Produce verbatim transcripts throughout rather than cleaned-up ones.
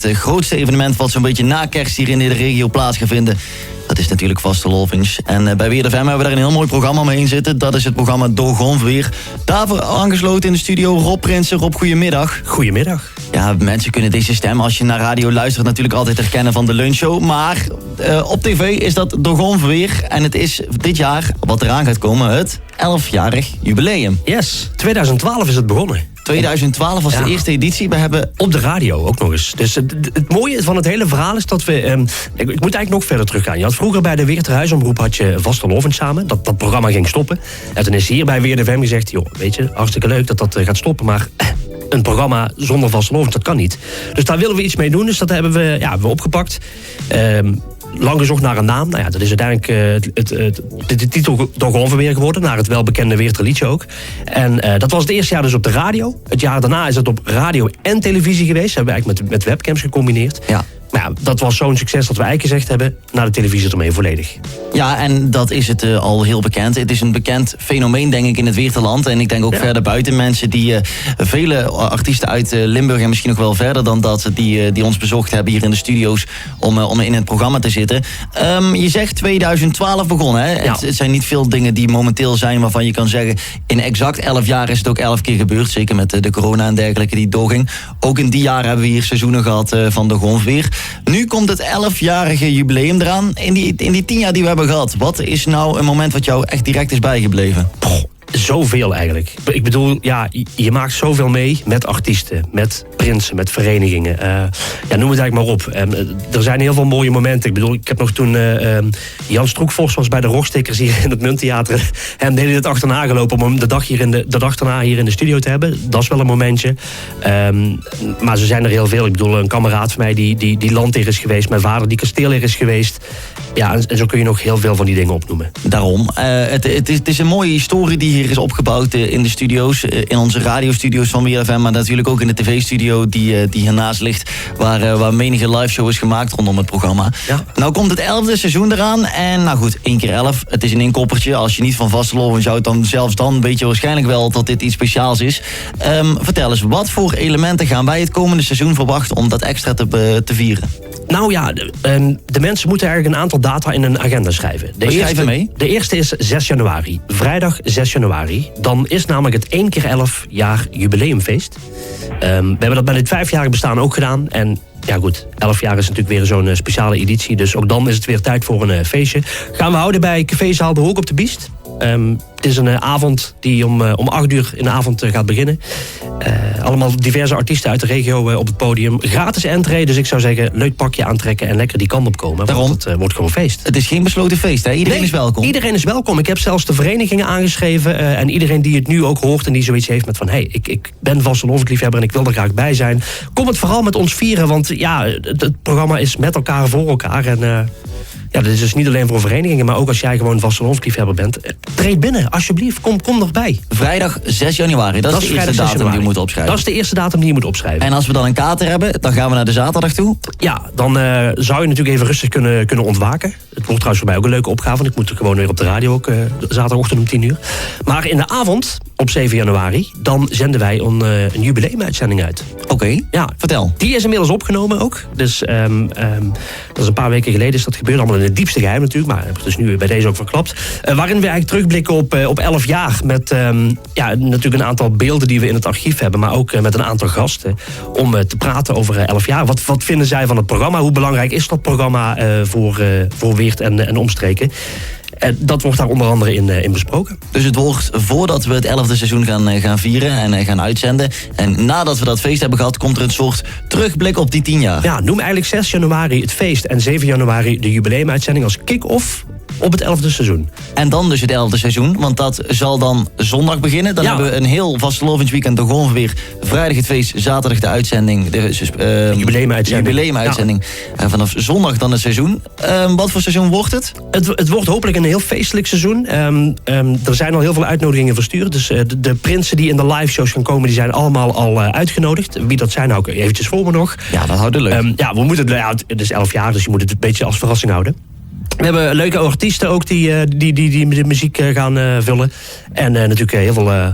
Het eh, grootste evenement wat zo'n beetje na kerst hier in de regio plaats gaat vinden, dat is natuurlijk vastelaovend. En eh, bij Weert F M hebben we daar een heel mooi programma omheen zitten. Dat is het programma Door Gonverweer. Daarvoor aangesloten in de studio Rob Prinsen. Rob, goedemiddag. Goedemiddag. Ja, mensen kunnen deze stem, als je naar radio luistert, natuurlijk altijd herkennen van de lunchshow. Maar eh, op tv is dat Door Gonverweer. En het is dit jaar, wat eraan gaat komen, het elfjarig jubileum. Yes, tweeduizend twaalf is het begonnen. Tweeduizend twaalf was de Ja. eerste editie. We hebben Op de radio ook nog eens. Dus het, het mooie van het hele verhaal is dat we... ehm, ik, ik moet eigenlijk nog verder teruggaan. Je had vroeger bij de Weerter Huisomroep had je Vastelaovend Samen. Dat, dat programma ging stoppen. En toen is hier bij Weert F M gezegd: joh, weet je, hartstikke leuk dat dat eh, gaat stoppen. Maar een programma zonder vastelaovend, dat kan niet. Dus daar willen we iets mee doen. Dus dat hebben we, ja, hebben we opgepakt. Ehm, lang gezocht naar een naam. Nou ja, dat is uiteindelijk eh, het, het, het, de, de titel Door Gonverweer geworden, naar het welbekende Weerter liedje ook. En eh, dat was het eerste jaar dus op de radio. Het jaar daarna is het op radio en televisie geweest. Hebben we eigenlijk met, met webcams gecombineerd. Ja. Maar ja, dat was zo'n succes dat we eigenlijk gezegd hebben: naar de televisie ermee, volledig. Ja, en dat is het eh, al heel bekend. Het is een bekend fenomeen, denk ik, in het Weerterland. En ik denk ook Ja. verder buiten, mensen die eh, vele artiesten uit eh, Limburg en misschien nog wel verder dan dat, die, eh, die ons bezocht hebben hier in de studio's om, eh, om in het programma te zitten. Ehm, je zegt tweeduizend twaalf begonnen, hè? Ja. Het, het zijn niet veel dingen die momenteel zijn waarvan je kan zeggen: in exact elf jaar is het ook elf keer gebeurd. Zeker met eh, de corona en dergelijke die doorging. Ook in die jaren hebben we hier seizoenen gehad eh, van Door Gonverweer. Nu komt het elfjarige jubileum eraan. In die, in die tien jaar die we hebben gehad, wat is nou een moment wat jou echt direct is bijgebleven? Zoveel eigenlijk. Ik bedoel, ja, je, je maakt zoveel mee met artiesten, met prinsen, met verenigingen. Eh, ja, noem het eigenlijk maar op. Ehm, er zijn heel veel mooie momenten. Ik bedoel, ik heb nog toen eh, ehm, Jan Stroekvors was bij de Rogstickers hier in het Munttheater. En deed hij het achterna gelopen om hem de dag, hier in de, de dag daarna hier in de studio te hebben. Dat is wel een momentje. Ehm, maar ze zijn er heel veel. Ik bedoel, een kameraad van mij die, die, die landheer is geweest. Mijn vader die kasteelheer is geweest. Ja, en, en zo kun je nog heel veel van die dingen opnoemen. Daarom. Eh, het, het, is, het is een mooie historie die hier is opgebouwd eh, in de studio's. Eh, in onze radiostudio's van Weerder F M, maar natuurlijk ook in de tv-studio die, eh, die hiernaast ligt. Waar, eh, waar menige liveshow is gemaakt rondom het programma. Ja. Nou komt het elfde seizoen eraan. En nou goed, één keer elf. Het is een inkoppertje. Als je niet van vastelaovend houdt, dan zelfs dan weet je waarschijnlijk wel dat dit iets speciaals is. Ehm, vertel eens, wat voor elementen gaan wij het komende seizoen verwachten om dat extra te, be- te vieren? Nou ja, de, ehm, de mensen moeten eigenlijk een aantal data in een agenda schrijven. De We schrijven mee. De eerste is zes januari. Vrijdag zes januari. Dan is namelijk het één keer elf jaar jubileumfeest. Ehm, we hebben dat bij dit vijfjarig bestaan ook gedaan. En ja goed, elf jaar is natuurlijk weer zo'n eh, speciale editie. Dus ook dan is het weer tijd voor een eh, feestje. Gaan we houden bij cafézaal De Hoek op de Biest. Ehm, het is een eh, avond die om, eh, om acht uur in de avond eh, gaat beginnen. Eh, allemaal diverse artiesten uit de regio eh, op het podium. Gratis entree, dus ik zou zeggen, leuk pakje aantrekken en lekker die kant op komen. Daarom. Want het eh, wordt gewoon feest. Het is geen besloten feest, hè? Iedereen Nee, is welkom. Iedereen is welkom. Ik heb zelfs de verenigingen aangeschreven. Eh, en iedereen die het nu ook hoort en die zoiets heeft met van: hé, hey, ik, ik ben vastelaovendliefhebber en ik wil er graag bij zijn. Kom het vooral met ons vieren, want ja, het, het programma is met elkaar, voor elkaar. En eh, ja, dat is dus niet alleen voor verenigingen, maar ook als jij gewoon vastelaovendliefhebber bent. Eh, treed binnen, alsjeblieft. Kom, kom erbij. Vrijdag zes januari, dat, is de eerste vrijdag zes datum die je januari. Moet opschrijven. Dat is de eerste datum die je moet opschrijven. En als we dan een kater hebben, dan gaan we naar de zaterdag toe. Ja, dan eh, zou je natuurlijk even rustig kunnen, kunnen ontwaken. Het wordt trouwens voor mij ook een leuke opgave, want ik moet er gewoon weer op de radio ook eh, zaterdagochtend om tien uur. Maar in de avond, op zeven januari, dan zenden wij een, eh, een jubileumuitzending uit. Oké, Ja, vertel. Die is inmiddels opgenomen ook. Dus ehm, ehm, dat is een paar weken geleden is dat gebeurd. Allemaal in het diepste geheim natuurlijk. Maar dat is nu bij deze ook verklapt. Eh, waarin we eigenlijk terugblikken op, eh, op elf jaar. Met ehm, ja, natuurlijk een aantal beelden die we in het archief hebben. Maar ook eh, met een aantal gasten. Om eh, te praten over eh, elf jaar. Wat, wat vinden zij van het programma? Hoe belangrijk is dat programma eh, voor, eh, voor Weert en, en omstreken? En dat wordt daar onder andere in, eh, in besproken. Dus het wordt, voordat we het elfde seizoen gaan, eh, gaan vieren en eh, gaan uitzenden, en nadat we dat feest hebben gehad, komt er een soort terugblik op die tien jaar. Ja, noem eigenlijk zes januari het feest en zeven januari de jubileumuitzending als kick-off op het elfde seizoen. En dan dus het elfde seizoen, want dat zal dan zondag beginnen. Dan Ja. Hebben we een heel vastelaovesweekend, dan gewoon weer vrijdag het feest, zaterdag de uitzending, de eh, Jubileumuitzending. jubileumuitzending. En vanaf zondag dan het seizoen. Ehm, wat voor seizoen wordt het? Het, het wordt hopelijk een heel feestelijk seizoen. Ehm, ehm, er zijn al heel veel uitnodigingen verstuurd. Dus eh, de, de prinsen die in de liveshows gaan komen, die zijn allemaal al eh, uitgenodigd. Wie dat zijn, hou ik eventjes voor me nog. Ja, dat houden we leuk. Ehm, ja, we moeten, ja, het is elf jaar, dus je moet het een beetje als verrassing houden. We hebben leuke artiesten ook die, eh, die, die, die de muziek eh, gaan eh, vullen. En eh, natuurlijk eh, heel veel eh,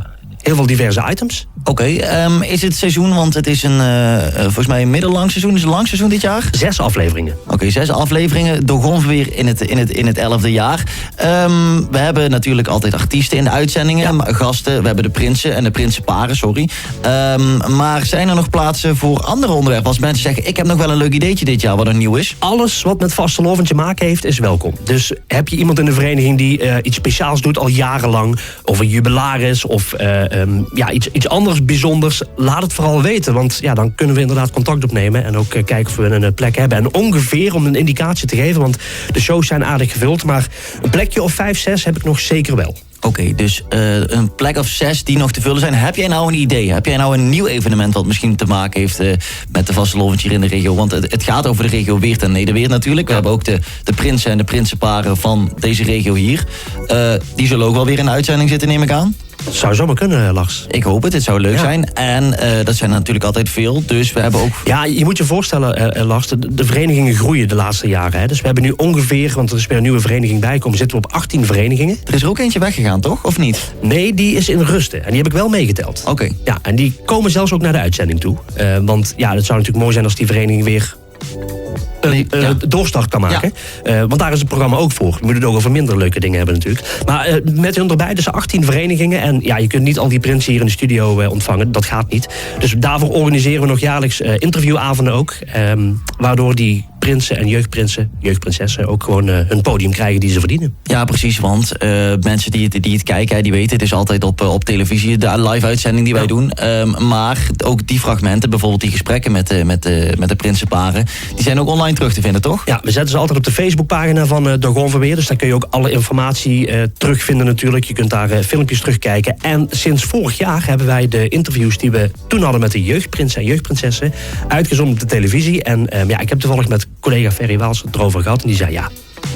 heel veel diverse items. Oké, ehm, is het seizoen, want het is een, eh, eh, volgens mij een middellang seizoen, is een lang seizoen dit jaar? Zes afleveringen. Oké, zes afleveringen. Doorgaon we weer in het, in het, in het elfde jaar. Ehm, we hebben natuurlijk altijd artiesten in de uitzendingen, maar gasten. We hebben de prinsen en de prinsenparen, sorry. Ehm, maar zijn er nog plaatsen voor andere onderwerpen? Als mensen zeggen, ik heb nog wel een leuk ideetje dit jaar, wat er nieuw is. Alles wat met vastelaovend te maken heeft, is welkom. Dus heb je iemand in de vereniging die eh, iets speciaals doet al jarenlang, of een jubilaris, of eh, ehm, ja, iets, iets anders bijzonders, laat het vooral weten. Want ja, dan kunnen we inderdaad contact opnemen en ook eh, kijken of we een eh, plek hebben. En ongeveer, om een indicatie te geven, want de shows zijn aardig gevuld, maar een plekje of vijf, zes heb ik nog zeker wel. Oké, dus eh, een plek of zes die nog te vullen zijn. Heb jij nou een idee? Heb jij nou een nieuw evenement wat misschien te maken heeft eh, met de vastelaovend hier in de regio? Want het, het gaat over de regio Weert en Nederweert natuurlijk. We hebben ook de, de prinsen en de prinsenparen van deze regio hier. Eh, die zullen ook wel weer in de uitzending zitten, neem ik aan. Zou zomaar kunnen, Lars. Ik hoop het, het zou leuk zijn. En eh, dat zijn er natuurlijk altijd veel, dus we hebben ook... Ja, je moet je voorstellen, eh, eh, Lars, de, de verenigingen groeien de laatste jaren. Hè. Dus we hebben nu ongeveer, want er is weer een nieuwe vereniging bijgekomen, zitten we op achttien verenigingen. Er is er ook eentje weggegaan, toch? Of niet? Nee, die is in Rusten. En die heb ik wel meegeteld. Oké. Ja, en die komen zelfs ook naar de uitzending toe. Eh, want ja, het zou natuurlijk mooi zijn als die vereniging weer een eh, doorstart kan maken. Eh, want daar is het programma ook voor. Je moet het ook over minder leuke dingen hebben natuurlijk. Maar eh, met hun erbij, dus achttien verenigingen. En ja, je kunt niet al die prinsen hier in de studio eh, ontvangen. Dat gaat niet. Dus daarvoor organiseren we nog jaarlijks eh, interviewavonden ook. Ehm, waardoor die prinsen en jeugdprinsen, jeugdprinsessen ook gewoon eh, hun podium krijgen die ze verdienen. Ja, precies. Want eh, mensen die het, die het kijken, hè, die weten, het is altijd op, eh, op televisie, de live-uitzending die wij doen. Ehm, maar ook die fragmenten, bijvoorbeeld die gesprekken met, de- met, de- met de prinsenparen, die zijn ook online terug te vinden, toch? Ja, we zetten ze altijd op de Facebookpagina van eh Doorgaon we weer. Dus daar kun je ook alle informatie eh, terugvinden natuurlijk. Je kunt daar eh, filmpjes terugkijken. En sinds vorig jaar hebben wij de interviews die we toen hadden met de jeugdprinsen en jeugdprinsessen uitgezonden op de televisie. En ehm, ja, ik heb toevallig met collega Ferry Waals het erover gehad. En die zei, ja,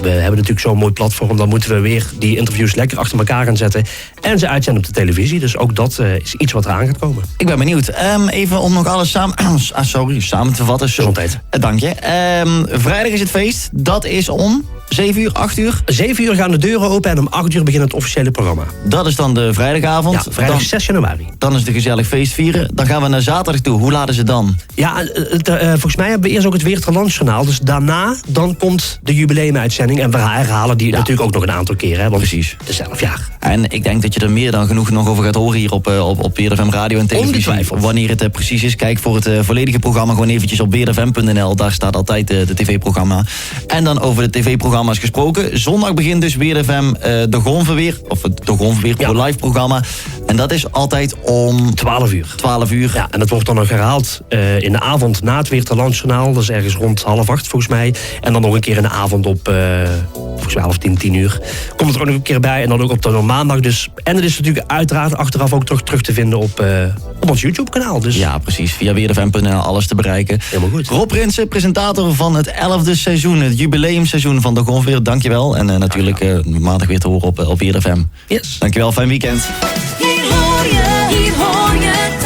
we hebben natuurlijk zo'n mooi platform. Dan moeten we weer die interviews lekker achter elkaar gaan zetten. En ze uitzenden op de televisie. Dus ook dat eh, is iets wat eraan gaat komen. Ik ben benieuwd. Ehm, even om nog alles samen, ah, sorry, samen te vatten. Zo. Gezondheid. Eh, dank je. Ehm, vrijdag is het feest. Dat is om zeven uur, acht uur? Zeven uur gaan de deuren open en om acht uur begint het officiële programma. Dat is dan de vrijdagavond. Ja, vrijdag Dan, zes januari. Dan is het gezellig feest vieren. Dan gaan we naar zaterdag toe. Hoe laat is het dan? Ja, eh, het, eh, volgens mij hebben we eerst ook het Weerterlandsjournaal. Dus daarna, dan komt de jubileumuitzending. En we herhalen die natuurlijk ook nog een aantal keren. Hè, want Precies. Het is elf jaar. En ik denk dat je er meer dan genoeg nog over gaat horen hier op, eh, op, op Weert F M Radio en televisie. Ongetwijfeld. Wanneer het eh, precies is, kijk voor het eh, volledige programma gewoon eventjes op weert f m punt n l. Daar staat altijd eh, de tv-programma. En dan over de tv-programma's gesproken. Zondag begint dus Weert F M eh, Doorgaon we weer. Of het Doorgaon we weer Pro Live programma. En dat is altijd om twaalf uur. Twaalf uur. Ja, en dat wordt dan nog herhaald eh, in de avond na het Weerterlandsjournaal. Dat is ergens rond half acht volgens mij. En dan nog een keer in de avond op eh, volgens mij half tien, tien uur. Komt het er ook nog een keer bij. En dan ook op de maandag. Dus, en het is natuurlijk uiteraard achteraf ook terug, terug te vinden op, eh, op ons YouTube-kanaal. Dus Ja, precies. Via weert f m punt n l alles te bereiken. Helemaal goed. Rob Prinsen, presentator van het elfde seizoen, het jubileumseizoen van Doorgaon we weer. Dankjewel. En eh, natuurlijk eh, maandag weer te horen op, eh, op Weert F M. Yes. Dankjewel, fijn weekend. Hier hoor je, hier hoor je.